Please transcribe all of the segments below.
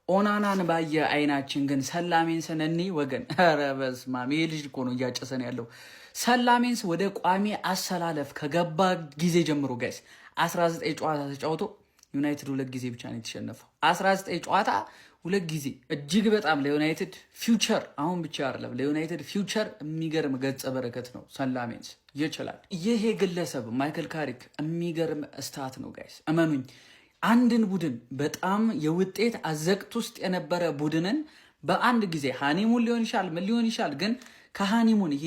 ኦናናን ባየ አይናችን ግን ሰን ላሜንስን እኒ ወገን፣ ኧረ በስመ አብ፣ ይሄ ልጅ እኮ ነው እያጨሰን ያለው። ሰን ላሜንስ ወደ ቋሚ አሰላለፍ ከገባ ጊዜ ጀምሮ guys 19 ጨዋታ ተጫውቶ ዩናይትድ ሁለት ጊዜ ብቻ ነው የተሸነፈው። 19 ጨዋታ ሁለት ጊዜ። እጅግ በጣም ለዩናይትድ future፣ አሁን ብቻ አይደለም፣ ለዩናይትድ future የሚገርም ገጸ በረከት ነው። ሰን ላሜንስ ይችላል። ይሄ ግለሰብ ማይክል ካሪክ የሚገርም stat ነው guys፣ እመኑኝ። አንድን ቡድን በጣም የውጤት አዘቅት ውስጥ የነበረ ቡድንን በአንድ ጊዜ፣ honeymoon ሊሆን ይችላል፣ ምን ሊሆን ይችላል፣ ግን ከ honeymoon ይሄ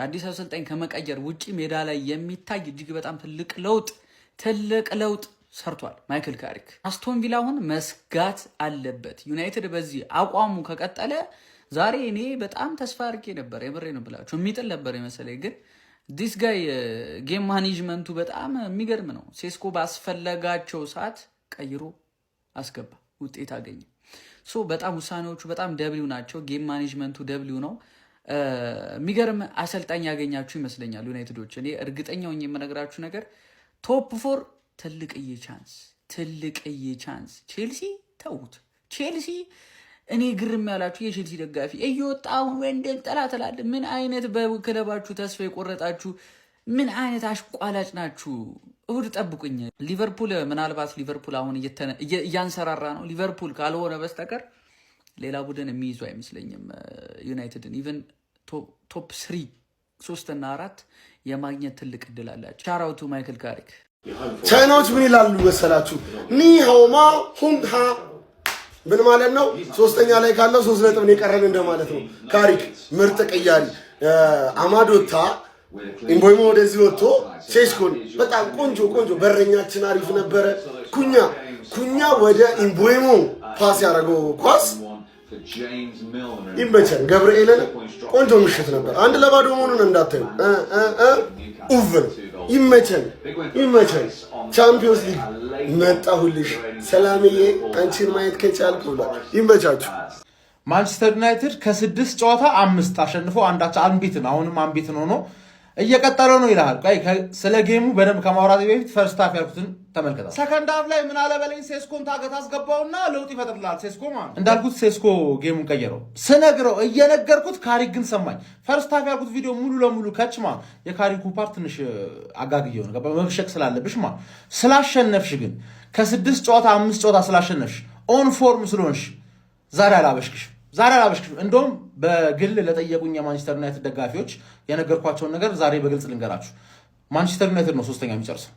አዲስ አሰልጣኝ ከመቀየር ውጭ ሜዳ ላይ የሚታይ እጅግ በጣም ትልቅ ለውጥ ሰርቷል ማይክል ካሪክ። አስቶን ቪላ አሁን መስጋት አለበት። ዩናይትድ በዚህ አቋሙ ከቀጠለ፣ ዛሬ እኔ በጣም ተስፋ አድርጌ ነበር፣ የምሬ ነው ብላችሁ የሚጥል ነበር የመሰለኝ፣ ግን this guy game management ኡ በጣም የሚገርም ነው። ሴስኮ ባስፈለጋቸው ሰዓት ቀይሮ አስገባ፣ ውጤት አገኘ። So በጣም ውሳኔዎቹ በጣም W ናቸው። Game management ኡ W ነው። የሚገርም አሰልጣኝ ያገኛችሁ ይመስለኛል ዩናይትዶች። እኔ እርግጠኛ ሆኜ የምነግራችሁ ነገር top four ትልቅዬ chance፣ ትልቅዬ chance። ቼልሲ ተዉት። ቼልሲ እኔ ግርም ያላችሁ የቼልሲ ደጋፊ እየወጣ አሁን ወንድም ጠላ ትላለህ። ምን አይነት በክለባችሁ ተስፋ የቆረጣችሁ፣ ምን አይነት አሽቋላጭ ናችሁ? እሁድ ጠብቁኝ። ሊቨርፑል፣ ምናልባት ሊቨርፑል አሁን እያንሰራራ ነው። ሊቨርፑል ካልሆነ በስተቀር ሌላ ቡድን የሚይዙ አይመስለኝም ዩናይትድን። Even top three፣ ሶስትና አራት የማግኘት ትልቅ እድል አላቸው። Shout out to ማይክል ካሪክ። ቻይናዎች ምን ይላሉ መሰላችሁ? 你好吗 ሁንግ ሃ ምን ማለት ነው? ሶስተኛ ላይ ካለው 3 ነጥብ ነው የቀረን እንደማለት ነው። ካሪክ ምርጥ ቅያሪ፣ አማዶታ ኢምቦይሞ ወደዚህ ወጥቶ ሴስኮን በጣም ቆንጆ ቆንጆ፣ በረኛችን አሪፍ ነበረ። ኩኛ ወደ ኢምቦይሞ pass ያደረገው ኳስ ይመቸን። ገብርኤልን ቆንጆ ምሽት ነበር። 1-0 መሆኑን እንዳታዩ ኡቭ ነው። ይመቸን ይመቸን። ቻምፒዮንስ ሊግ መጣሁልሽ ሰላምዬ፣ አንቺን ማየት ከቻልኩ ብሏል። ይመቻችሁ። ማንቸስተር ዩናይትድ ከስድስት ጨዋታ አምስት አሸንፎ አንዳቸው unbeaten፣ አሁንም unbeaten ሆኖ እየቀጠለ ነው ይልሃል። ቆይ፣ ስለ game ኡ በደንብ ከማውራት በፊት first half ያልኩትን ተመልከታ። Second half ላይ ምን አለ በለኝ፣ ሴስኮን ታገት አስገባውና ለውጥ ይፈጥርልሃል። ሴስኮ ማለት እንዳልኩት ሴስኮ game ኡን ቀየረው። ስነግረው እየነገርኩት ካሪክ ግን ሰማኝ። First half ያልኩት ቪዲዮ ሙሉ ለሙሉ ከች ማለት የካሪኩ part ትንሽ አጋግየው ነው፣ መብሸቅ ስላለብሽ ማለት ስላሸነፍሽ፣ ግን ከስድስት ጨዋታ አምስት ጨዋታ ስላሸነፍሽ፣ on form ስለሆንሽ ዛሬ አላበሽክሽም። ዛሬ አላበሽክሽም። እንደውም በግል ለጠየቁኝ የማንቸስተር ዩናይትድ ደጋፊዎች የነገርኳቸውን ነገር ዛሬ በግልጽ ልንገራችሁ። ማንቸስተር ዩናይትድ ነው ሶስተኛ የሚጨርሰው።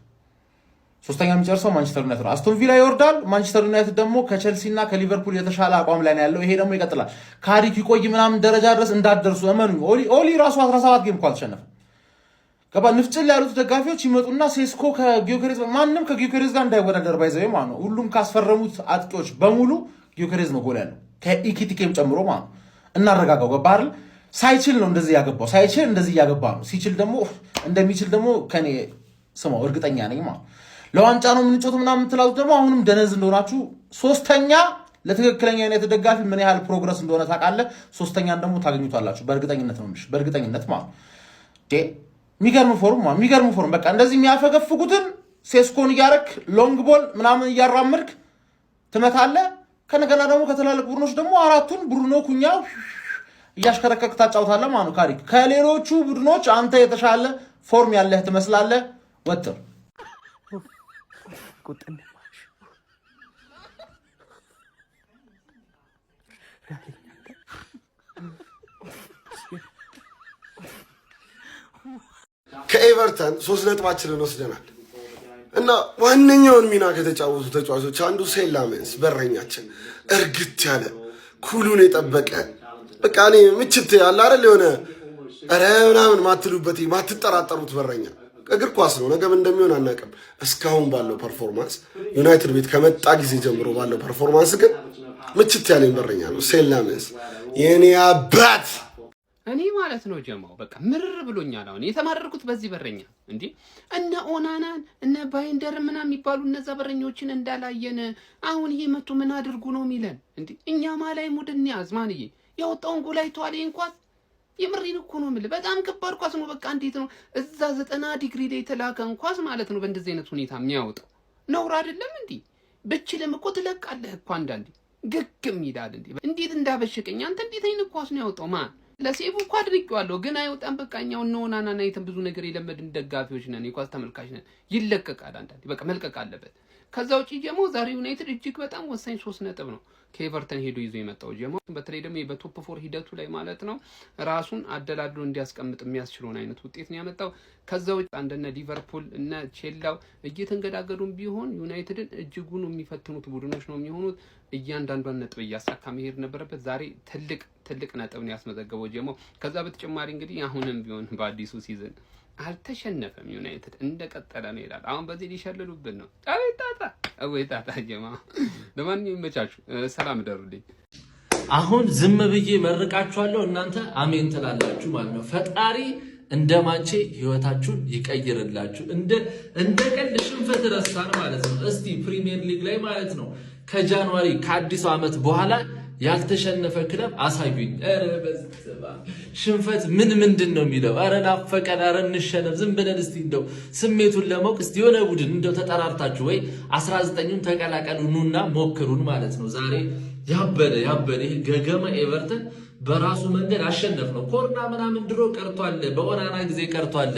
ሶስተኛ የሚጨርሰው ማንቸስተር ዩናይትድ ነው። አስቶን ቪላ ይወርዳል። ማንቸስተር ዩናይትድ ደግሞ ከቸልሲ እና ከሊቨርፑል የተሻለ አቋም ላይ ነው ያለው። ይሄ ደግሞ ይቀጥላል። ካሪክ ይቆይ ምናምን ደረጃ ድረስ እንዳትደርሱ እመኑኝ። ኦሊ ራሱ 17 game እኮ አልተሸነፈም። ገባ ንፍጭል ያሉት ደጋፊዎች ይመጡና ሴስኮ ከጊዮኬሬዝ፣ ማንም ከጊዮኬሬዝ ጋር እንዳይወዳደር by the way ማለት ነው። ሁሉም ካስፈረሙት አጥቂዎች በሙሉ ጊዮኬሬዝ ነው ጎል ያለው ከኢኪቲኬም ጨምሮ ማለት ነው። እናረጋጋው፣ ገባ አይደል? ሳይችል ነው እንደዚህ ያገባው። ሳይችል እንደዚህ እያገባ ነው። ሲችል ደግሞ እንደሚችል ደግሞ ከኔ ስማው፣ እርግጠኛ ነኝ ማለት። ለዋንጫ ነው የምንጮቱ ምናምን የምትላሉት ደግሞ አሁንም ደነዝ እንደሆናችሁ፣ ሶስተኛ ለትክክለኛ ዩናይትድ ደጋፊ ምን ያህል progress እንደሆነ ታውቃለህ። ሶስተኛን ደግሞ ታገኙታላችሁ በእርግጠኝነት ነው የምልሽ፣ በእርግጠኝነት ማለት። የሚገርም form፣ የሚገርም form። በቃ እንደዚህ የሚያፈገፍጉትን ሴስኮን እያረክ long ball ምናምን እያራመድክ ትመታለህ። ከነገና ደግሞ ከትላልቅ ቡድኖች ደግሞ አራቱን ብሩኖ፣ ኩኛ እያሽከረከርክ ታጫውታለህ ማለት ነው። ካሪክ ከሌሎቹ ቡድኖች አንተ የተሻለ form ያለህ ትመስላለህ። ወጥር። ከኤቨርተን 3 ነጥባችንን ወስደናል እና ዋነኛውን ሚና ከተጫወቱ ተጫዋቾች አንዱ ሴን ላሜንስ በረኛችን፣ እርግት ያለ፣ cool ኡን የጠበቀ፣ በቃ እኔ ምችት ያለ አይደል፣ የሆነ ኧረ ምናምን ማትሉበት፣ ማትጠራጠሩት በረኛ። እግር ኳስ ነው፣ ነገ ምን እንደሚሆን አናውቅም። እስካሁን ባለው performance፣ ዩናይትድ ቤት ከመጣ ጊዜ ጀምሮ ባለው performance ግን ምችት ያለኝ በረኛ ነው ሴን ላሜንስ የኔ አባት። እኔ ማለት ነው ጀማው በቃ ምርር ብሎኛል። አሁን የተማረርኩት በዚህ በረኛ እንዴ፣ እነ ኦናናን እነ ባይንደር ምናምን የሚባሉ እነዛ በረኞችን እንዳላየን አሁን ይሄ መቶ ምን አድርጉ ነው የሚለን እንዴ? እኛ ማላይ mood እንያዝ። ማንዬ ያወጣውን ጎል አይተዋል። ይሄን ኳስ የምሬን እኮ ነው የምልህ። በጣም ከባድ ኳስ ነው። በቃ እንዴት ነው እዛ 90 ዲግሪ ላይ የተላከን ኳስ ማለት ነው በእንደዚህ አይነት ሁኔታ የሚያወጣው? ነውር አይደለም እንዴ? ብችልም እኮ ትለቃለህ እኮ አንዳንዴ። ግግም ይላል። እንዴ እንዴት እንዳበሸቀኝ አንተ! እንዴት አይነት ኳስ ነው ያወጣው? ማን ለ save እኮ አድንቄዋለሁ፣ ግን አይወጣም። በቃ እኛው እነ ኦናናን አይተን ብዙ ነገር የለመድን ደጋፊዎች ነን፣ የኳስ ተመልካች ነን። ይለቀቃል፣ አንዳንዴ በቃ መልቀቅ አለበት። ከዛ ውጪ ጀሞ ዛሬ ዩናይትድ እጅግ በጣም ወሳኝ 3 ነጥብ ነው ከኤቨርተን ሄዶ ይዞ የመጣው ጀሞ። በተለይ ደግሞ በ top four ሂደቱ ላይ ማለት ነው ራሱን አደላድሎ እንዲያስቀምጥ የሚያስችለውን አይነት ውጤት ነው ያመጣው። ከዛ ውጭ እንደነ ሊቨርፑል እነ ቼላው እየተንገዳገዱም ቢሆን ዩናይትድን እጅጉን የሚፈትኑት ቡድኖች ነው የሚሆኑት። እያንዳንዷን ነጥብ እያሳካ መሄድ ነበረበት። ዛሬ ትልቅ ትልቅ ነጥብ ነው ያስመዘገበው ጀሞ። ከዛ በተጨማሪ እንግዲህ አሁንም ቢሆን በአዲሱ season አልተሸነፈም። ዩናይትድ እንደቀጠለ ነው ይላል። አሁን በዚህ ሊሸልሉብን ነው። አቤት ጣጣ፣ አቤት ጣጣ ጀማ። ለማንኛውም ይመቻችሁ፣ ሰላም ደሩልኝ። አሁን ዝም ብዬ መርቃችኋለሁ፣ እናንተ አሜን ትላላችሁ ማለት ነው። ፈጣሪ እንደ ማንቼ ህይወታችሁን ይቀይርላችሁ። እንደ ቀልድ ሽንፈት ረሳን ማለት ነው። እስቲ ፕሪሚየር ሊግ ላይ ማለት ነው ከ January ከአዲሱ ዓመት በኋላ ያልተሸነፈ ክለብ አሳዩኝ። ኧረ በስመ አብ፣ ሽንፈት ምን ምንድን ነው የሚለው? ኧረ ናፈቀን፣ ኧረ እንሸነፍ። ዝም ብለን እስቲ እንደው ስሜቱን ለማወቅ እስቲ የሆነ ቡድን እንደው ተጠራርታችሁ ወይ 19ኙን ተቀላቀሉ፣ ኑና ሞክሩን ማለት ነው። ዛሬ ያበደ ያበደ ይሄ ገገመ ኤቨርተን በራሱ መንገድ አሸነፍ ነው። ኮርና ምናምን ድሮ ቀርቷል፣ በኦናና ጊዜ ቀርቷል።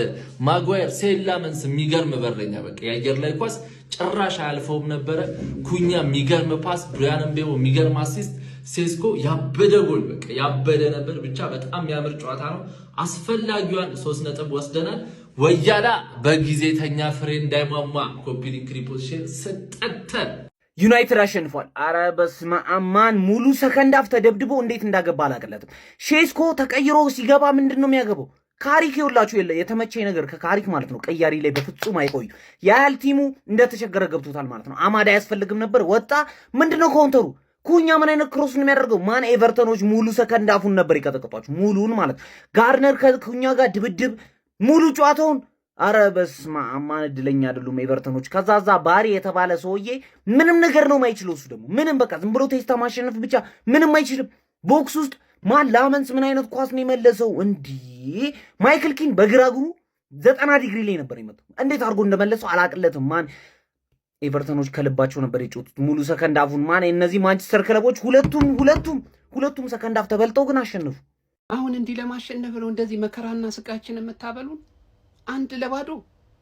ማጓየር፣ ሴን ላመንስ የሚገርም በረኛ፣ በቃ የአየር ላይ ኳስ ጭራሽ አያልፈውም ነበረ። ኩኛ የሚገርም pass፣ ብሪያን ምቤሞ የሚገርም assist፣ ሴስኮ ያበደ ጎል፣ በቃ ያበደ ነበር። ብቻ በጣም የሚያምር ጨዋታ ነው። አስፈላጊዋን 3 ነጥብ ወስደናል። ወያላ በጊዜ ተኛ ፍሬ እንዳይሟሟ copy link repost share ስጠተን። ዩናይትድ አሸንፏል። አረ በስመ አብ ማን ሙሉ second half ተደብድቦ እንዴት እንዳገባ አላቅለትም። ሼስኮ ተቀይሮ ሲገባ ምንድን ነው የሚያገባው? ካሪክ ይኸውላችሁ የለ የተመቸኝ ነገር ከካሪክ ማለት ነው ቀያሪ ላይ በፍጹም አይቆዩ ያህል team ኡ እንደተቸገረ ገብቶታል ማለት ነው። አማድ አያስፈልግም ነበር ወጣ። ምንድን ነው counter ኡ? ኩኛ ምን አይነት cross ነው የሚያደርገው? ማን ኤቨርተኖች ሙሉ second half ኡን ነበር የቀጠቀጧቸው ሙሉን ማለት ጋርነር ከኩኛ ጋር ድብድብ ሙሉ ጨዋታውን። አረ በስመ አብ ማን እድለኛ አይደሉም ኤቨርተኖች። ከዛዛ ባሪ የተባለ ሰውዬ ምንም ነገር ነው የማይችለው። እሱ ደግሞ ምንም በቃ ዝም ብሎ ቴስታ ማሸነፍ ብቻ ምንም አይችልም። Box ውስጥ ማን ላመንስ ምን አይነት ኳስ ነው የመለሰው? እንዲህ ማይክል ኪን በግራ እግሩ 90 ዲግሪ ላይ ነበር የመጣው። እንዴት አድርጎ እንደመለሰው አላቅለትም። ማን ኤቨርተኖች ከልባቸው ነበር የጮቱት ሙሉ second half ኡን። ማን እነዚህ ማንቸስተር ክለቦች ሁለቱም ሁለቱም ሁለቱም second half ተበልጠው ግን አሸነፉ። አሁን እንዲህ ለማሸነፍ ነው እንደዚህ መከራና ስቃችን የምታበሉን? 1-0፣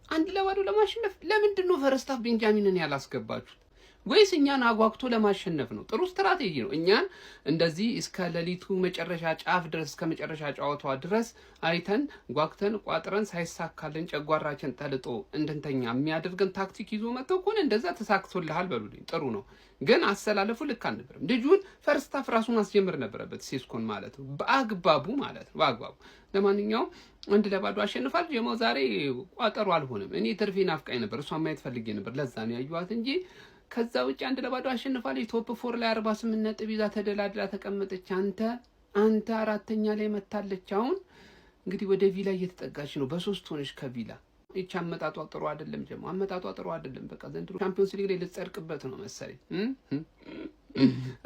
1-0 ለማሸነፍ ለምንድን ነው first half ቤንጃሚንን ያላስገባችሁት? ወይስ እኛን አጓግቶ ለማሸነፍ ነው? ጥሩ ስትራቴጂ ነው። እኛን እንደዚህ እስከ ሌሊቱ መጨረሻ ጫፍ ድረስ፣ እስከ መጨረሻ ጨዋታዋ ድረስ አይተን ጓግተን ቋጥረን ሳይሳካልን ጨጓራችን ተልጦ እንድንተኛ የሚያደርገን ታክቲክ ይዞ መጥተው ከሆነ እንደዛ ተሳክቶልሃል በሉልኝ። ጥሩ ነው፣ ግን አሰላለፉ ልክ አልነበረም። ልጁን first half ራሱ ማስጀመር ነበረበት፣ ሴስኮን ማለት ነው፣ በአግባቡ ማለት ነው፣ በአግባቡ። ለማንኛውም 1-0 አሸንፏል። ጀማው ዛሬ ቋጠሮ አልሆነም። እኔ ትርፌ ናፍቃኝ ነበር፣ እሷን ማየት ፈልጌ ነበር። ለዛ ነው ያዩዋት እንጂ ከዛ ውጭ 1-0 አሸንፏል። Top four ላይ 48 ነጥብ ይዛ ተደላድላ ተቀመጠች። አንተ አራተኛ ላይ መታለች። አሁን እንግዲህ ወደ ቪላ እየተጠጋች ነው። በሶስት ሆነች ከቪላ። ይቺ አመጣጧ ጥሩ አይደለም። ጀማ አመጣጧ ጥሩ አይደለም። በቃ ዘንድሮ ቻምፒዮንስ ሊግ ላይ ልትጸድቅበት ነው መሰለኝ።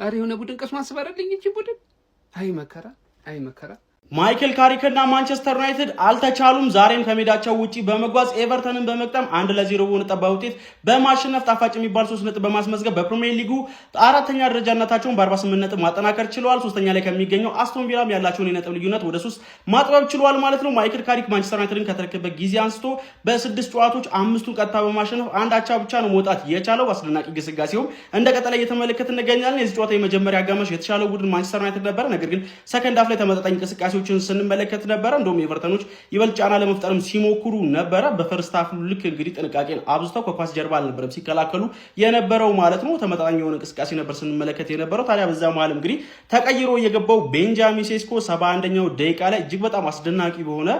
ኧረ የሆነ ቡድን ቀስሞ አስበረልኝ ይቺ ቡድን። አይ መከራ፣ አይ መከራ። ማይክል ካሪክ እና ማንቸስተር ዩናይትድ አልተቻሉም። ዛሬም ከሜዳቸው ውጪ በመጓዝ ኤቨርተንን በመግጠም 1-0 በሆነ ጠባብ ውጤት በማሸነፍ ጣፋጭ የሚባል 3 ነጥብ በማስመዝገብ በፕሪሚየር ሊጉ አራተኛ ደረጃነታቸውን በ48 ነጥብ ማጠናከር ችለዋል። ሶስተኛ ላይ ከሚገኘው አስቶን ቪላም ያላቸውን የነጥብ ልዩነት ወደ ሶስት ማጥበብ ችለዋል ማለት ነው። ማይክል ካሪክ ማንቸስተር ዩናይትድን ከተረከበ ጊዜ አንስቶ በስድስት ጨዋታዎች አምስቱን ቀጥታ በማሸነፍ አንድ አቻ ብቻ ነው መውጣት የቻለው። አስደናቂ ግስጋሴውም እንደቀጠለ እየተመለከትን እንገኛለን። የዚህ ጨዋታ የመጀመሪያ አጋማሽ የተሻለው ቡድን ማንቸስተር ዩናይትድ ነበረ። ነገር ግን second half ላይ ተመጣጣኝ እንቅስቃሴዎችን ስንመለከት ነበረ። እንደውም ኤቨርተኖች ይበልጥ ጫና ለመፍጠርም ሲሞክሩ ነበረ። በ first half ልክ እንግዲህ ጥንቃቄን አብዝተው ከኳስ ጀርባ አልነበረም ሲከላከሉ የነበረው ማለት ነው። ተመጣጣኝ የሆነ እንቅስቃሴ ነበር ስንመለከት የነበረው። ታዲያ በዛ መሀል እንግዲህ ተቀይሮ የገባው ቤንጃሚን ሴስኮ 71ኛው ደቂቃ ላይ እጅግ በጣም አስደናቂ በሆነ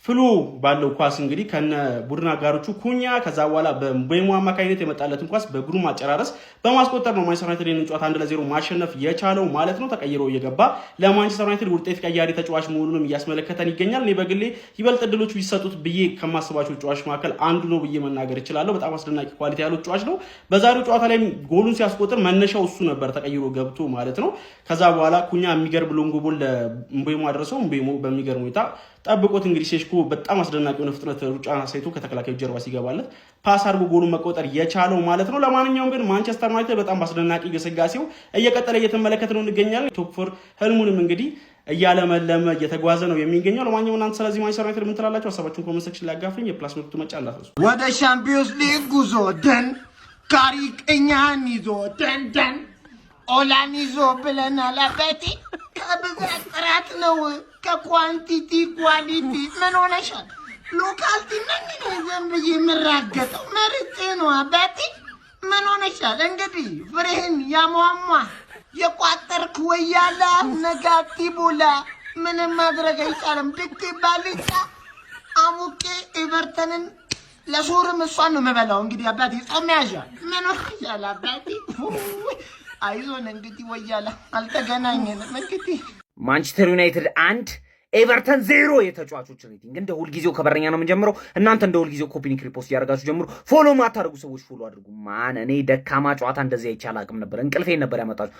flow ባለው ኳስ እንግዲህ ከነ ቡድን አጋሮቹ ኩኛ ከዛ በኋላ በምቤሞ አማካኝነት የመጣለትን ኳስ በግሩም አጨራረስ በማስቆጠር ነው ማንቸስተር ዩናይትድ ይህንን ጨዋታ 1-0 ማሸነፍ የቻለው ማለት ነው። ተቀይሮ እየገባ ለማንቸስተር ዩናይትድ ውጤት ቀያሪ ተጫዋች መሆኑንም እያስመለከተን ይገኛል። እኔ በግሌ ይበልጥ እድሎች ቢሰጡት ብዬ ከማስባቸው ተጫዋች መካከል አንዱ ነው ብዬ መናገር እችላለሁ። በጣም አስደናቂ quality ያለው ተጫዋች ነው። በዛሬው ጨዋታ ላይ ጎሉን ሲያስቆጥር መነሻው እሱ ነበር፣ ተቀይሮ ገብቶ ማለት ነው። ከዛ በኋላ ኩኛ የሚገርም long ball ለምቤሞ አደረሰው። ምቤሞ በሚገርም ሁኔታ ጠብቆት እንግዲህ ሴሽኮ በጣም አስደናቂ የሆነ ፍጥነት ሩጫ አሳይቶ ከተከላካዩ ጀርባ ሲገባለት pass አድርጎ ጎሉን መቆጠር የቻለው ማለት ነው። ለማንኛውም ግን ማንቸስተር ዩናይትድ በጣም በአስደናቂ ግስጋሴው እየቀጠለ እየተመለከት ነው እንገኛለን። Top four ህልሙንም እንግዲህ እያለመለመ እየተጓዘ ነው የሚገኘው። ለማንኛውም እናንተ ስለዚህ ማንቸስተር ዩናይትድ ምን ትላላችሁ? ሀሳባችሁን comment section ላይ አጋፍኝ። የ plus ምልክቱ መጫን እንዳትረሱ። ወደ ሻምፒዮንስ ሊግ ጉዞ ደን ካሪክ እኛን ይዞ ደን ደን ኦላን ይዞ ብለናል። አባቴ ከብዛት ጥራት ነው፣ ከ quantity quality። ምን ሆነሻል? Local team ነኝ እኔ ዝም ብዬ የምራገጠው መርጬ ነው አባቴ። ምን ሆነሻል? እንግዲህ ፍሬህን ያሟሟ የቋጠርክ ወያላ ነጋቲ ቦላ ምንም ማድረግ አይቻልም። ድክ ባልጫ አሙቄ ኤቨርተንን ለሱርም እሷን ነው የምበላው። እንግዲህ አባቴ ጾም ያዣ ምን ሆነሻል አባቴ? አይዞን እንግዲህ ወያላ አልተገናኘንም እንግዲህ። ማንቸስተር ዩናይትድ 1፣ ኤቨርተን 0። የተጫዋቾች rating እንደ ሁልጊዜው ከበረኛ ነው የምንጀምረው። እናንተ እንደ ሁልጊዜው copy link፣ repost እያደረጋችሁ ጀምሩ። Follow ማታደርጉ ሰዎች follow አድርጉ። Man፣ እኔ ደካማ ጨዋታ እንደዚህ አይቼ አላቅም ነበር። እንቅልፌን ነበር ያመጣችሁ።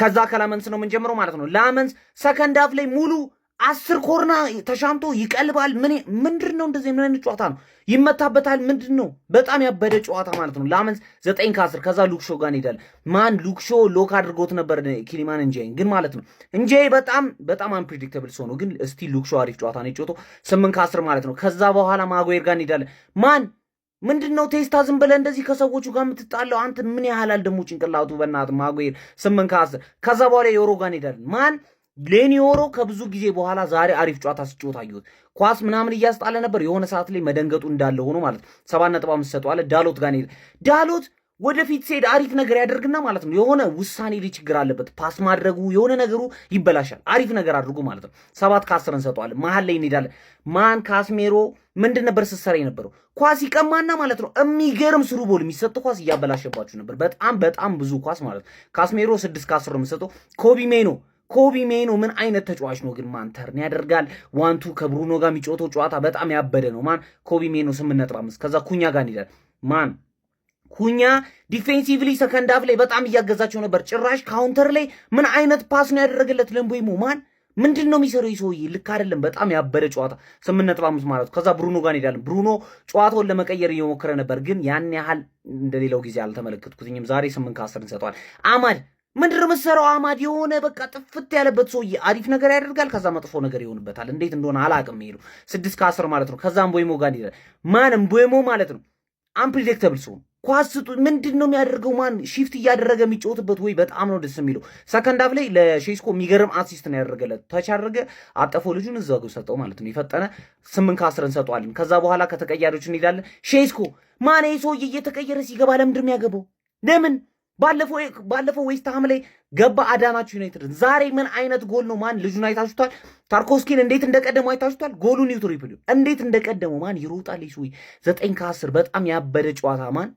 ከዛ ከላመንስ ነው የምንጀምረው ማለት ነው። ላመንስ second half ላይ ሙሉ 10 corner ተሻምቶ ይቀልባል። ምን ምንድን ነው እንደዚህ? ምን አይነት ጨዋታ ነው? ይመታበታል። ምንድን ነው? በጣም ያበደ ጨዋታ ማለት ነው። ላመንስ 9 ከ10። ከዛ ሉክሾ ጋር እንሄዳለን። Man፣ ሉክሾ lock አድርጎት ነበር ኪሊማን እንጃይን ግን ማለት ነው። እንጃይ በጣም በጣም unpredictable ሰው ነው፣ ግን እስቲ ሉክሾ አሪፍ ጨዋታ ነው የጮተው፣ 8 ከ10 ማለት ነው። ከዛ በኋላ ማጓየር ጋር እንሄዳለን። Man፣ ምንድን ነው ቴስታ ዝም ብለህ እንደዚህ ከሰዎቹ ጋር የምትጣለው አንተ? ምን ያህላል ደግሞ ጭንቅላቱ በእናትህ። ማጓየር 8 ከ10። ከዛ በኋላ ዮሮ ጋር እንሄዳለን። Man፣ ሌኒ ዮሮ ከብዙ ጊዜ በኋላ ዛሬ አሪፍ ጨዋታ ሲጫወት አየሁት። ኳስ ምናምን እያስጣለ ነበር። የሆነ ሰዓት ላይ መደንገጡ እንዳለ ሆኖ ማለት 7.5 ሰጠዋለ። ዳሎት ጋር እንሄድ። ዳሎት ወደፊት ሲሄድ አሪፍ ነገር ያደርግና ማለት ነው የሆነ ውሳኔ ላይ ችግር አለበት። Pass ማድረጉ የሆነ ነገሩ ይበላሻል። አሪፍ ነገር አድርጎ ማለት ነው 7 ከ10 እንሰጠዋለን። መሀል ላይ እንሄዳለን። Man፣ ካስሜሮ ምንድን ነበር ስትሰራ የነበረው? ኳስ ይቀማና ማለት ነው የሚገርም through ball የሚሰጥ ኳስ እያበላሸባችሁ ነበር። በጣም በጣም ብዙ ኳስ ማለት ነው። ካስሜሮ 6 ከ10 ነው የምሰጠው። ኮቢ ሜኖ፣ ኮቢ ሜኖ ምን አይነት ተጫዋች ነው ግን? Man፣ turn ያደርጋል። One-two ከብሩኖ ጋር የሚጫወተው ጨዋታ በጣም ያበደ ነው። Man፣ ኮቢ ሜኖ 8.5። ከዛ ኩኛ ጋር እንሄዳለን። Man፣ ኩኛ defensively second half ላይ በጣም እያገዛቸው ነበር። ጭራሽ counter ላይ ምን አይነት pass ነው ያደረገለት ለምቦይሞ? Man፣ ምንድን ነው የሚሰራው ሰውዬ? ልክ አይደለም። በጣም ያበደ ጨዋታ፣ 8.5 ማለት ነው። ከዛ ብሩኖ ጋር እንሄዳለን። ብሩኖ ጨዋታውን ለመቀየር እየሞከረ ነበር፣ ግን ያን ያህል እንደሌላው ጊዜ አልተመለከትኩትኝም። ዛሬ 8 ከ10 እንሰጠዋል። አማድ ምንድን ነው የምትሰራው? አማድ የሆነ በቃ ጥፍት ያለበት ሰውዬ አሪፍ ነገር ያደርጋል፣ ከዛ መጥፎ ነገር ይሆንበታል። እንዴት እንደሆነ አላውቅም። ይሄዱ 6 ከ10 ማለት ነው። ከዛ እምቦይሞ ጋር እንሄዳለን። Man፣ እምቦይሞ ማለት ነው unpredictable ሰው። ኳስ ስጡ ምንድን ነው የሚያደርገው? Man፣ shift እያደረገ የሚጫወትበት ወይ በጣም ነው ደስ የሚለው። Second half ላይ ለሼስኮ የሚገርም assist ነው ያደረገለት። Touch አደረገ፣ አጠፈው፣ ልጁን እዛው ግብ ሰጠው ማለት ነው። የፈጠነ 8 ከ10 እንሰጠዋለን። ከዛ በኋላ ከተቀያሪዎች እንሄዳለን። ሼስኮ፣ Man፣ ይህ ሰውዬ እየተቀየረ ሲገባ ለምንድን ነው የሚያገባው? ለምን ባለፈው ዌስትሃም ላይ ገባ አዳናችሁ ዩናይትድን። ዛሬ ምን አይነት ጎል ነው? Man፣ ልጁን አይታችሁታል? ታርኮስኪን እንዴት እንደቀደመው አይታችሁታል? ጎሉን ዩቱ replay እንዴት እንደቀደመው። Man፣ ይሮጣል ሰውዬ። 9 ከ10፣ በጣም ያበደ ጨዋታ man።